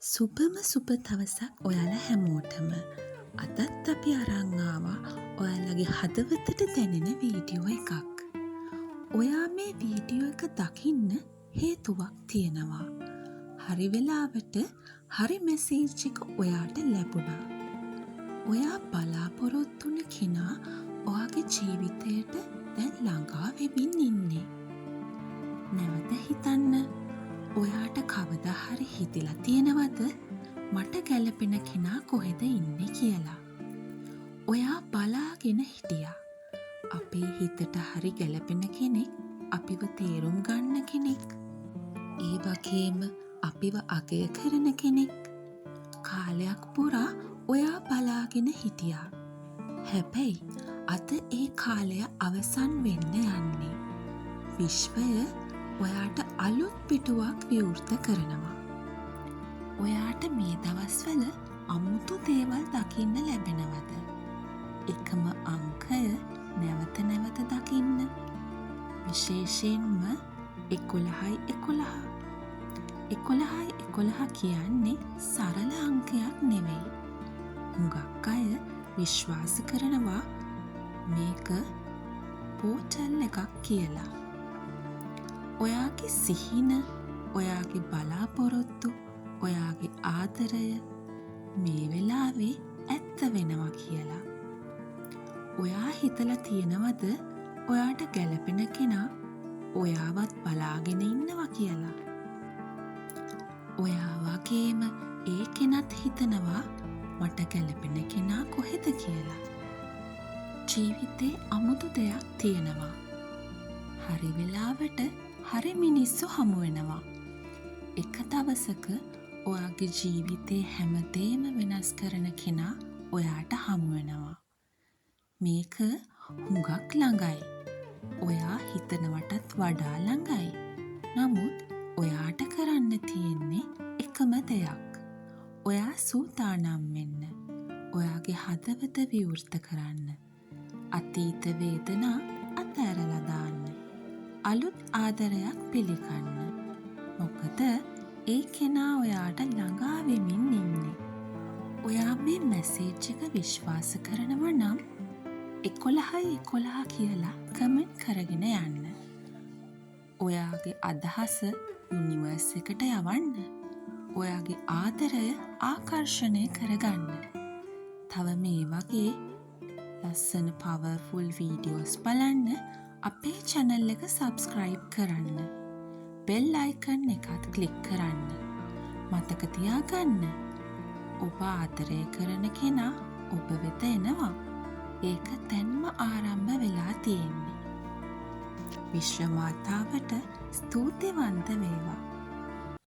සුබම සුබ දවසක් ඔයාලා හැමෝටම. අදත් අපි අරන් ආවා ඔයාලගේ හදවතට දැනෙන වීඩියෝ එකක්. ඔයා මේ වීඩියෝ එක දකින්න හේතුවක් තියෙනවා. හරි වෙලාවට හරි මැසේජ් එක ඔයාට ලැබුණා. ඔයා බලාපොරොත්තු වුණ කෙනා ඔයාගේ ජීවිතයට දැන් ළඟා වෙමින් ඉන්නේ. නැවත හිතන්න. ඔයාට කවදා හරි හිතිලා තියෙනවද මට ගැලපෙන කෙනා කොහෙද ඉන්නේ කියලා? ඔයා බලාගෙන හිටියා. අපේ හිතට හරි ගැලපෙන කෙනෙක්, අපිව තේරුම් ගන්න කෙනෙක්, ඒ වගේම අපිව අගය කරන කෙනෙක්. කාලයක් පුරා ඔයා බලාගෙන හිටියා. හැබැයි අද ඒ කාලය අවසන් වෙන්න යන්නේ. විශ්වය ඔයාට අලුත් පිටුවක් විවෘත කරනවා. ඔයාට මේ දවස්වල අමුතු දේවල් දකින්න ලැබෙනවද? එකම අංකය නැවත නැවත දකින්න. විශේෂයෙන්ම 11යි 11. 11යි 11 කියන්නේ සරල අංකයක් නෙවෙයි. හුඟක් අය විශ්වාස කරනවා මේක පෝටල් එකක් කියලා. ඔයාගේ සිහින, ඔයාගේ බලාපොරොත්තු, ඔයාගේ ආදරය මේ වෙලාවේ ඇත්ත වෙනවා කියලා. ඔයා හිතලා තියෙනවද ඔයාට ගැලපෙන කෙනා ඔයාවත් බලාගෙන ඉන්නවා කියලා? ඔයා වගේම ඒ කෙනත් හිතනවා මට ගැලපෙන කෙනා කොහෙද කියලා. ජීවිතේ අමුතු දෙයක් තියෙනවා. හරි වෙලාවට හරි මිනිස්සු හමු වෙනවා. එක දවසක ඔයාගේ ජීවිතේ හැමදේම වෙනස් කරන කෙනා ඔයාට හමු වෙනවා. මේක හුඟක් ළඟයි. ඔයා හිතනවටත් වඩා ළඟයි. නමුත් ඔයාට කරන්න තියෙන්නේ එකම දෙයක්. ඔයා සූදානම් වෙන්න. ඔයාගේ හදවත විවෘත කරන්න. අතීත වේදනා අතෑරලා දාන්න. අලුත් ආදරයක් පිළිගන්න. මොකද ඒ කෙනා ඔයාට ළඟා වෙමින් ඉන්නේ. ඔයා මේ මැසේජ් එක විශ්වාස කරනවා නම් 11යි 11 කියලා කමෙන්ට් කරගෙන යන්න. ඔයාගේ අදහස යුනිවර්ස් එකට යවන්න. ඔයාගේ ආදරය ආකර්ෂණය කරගන්න. තව මේ වගේ ලස්සන පවර්ෆුල් වීඩියෝස් බලන්න අපේ චැනල් එක සබ්ස්ක්‍රයිබ් කරන්න. බෙල් අයිකන් එකත් ක්ලික් කරන්න. මතක තියාගන්න. ඔබ ආදරය කරන කෙනා ඔබ වෙත එනවා. ඒක දැන්ම ආරම්භ වෙලා තියෙන්නේ. විශ්ව මාතාවට ස්තුතිවන්ත වේවා.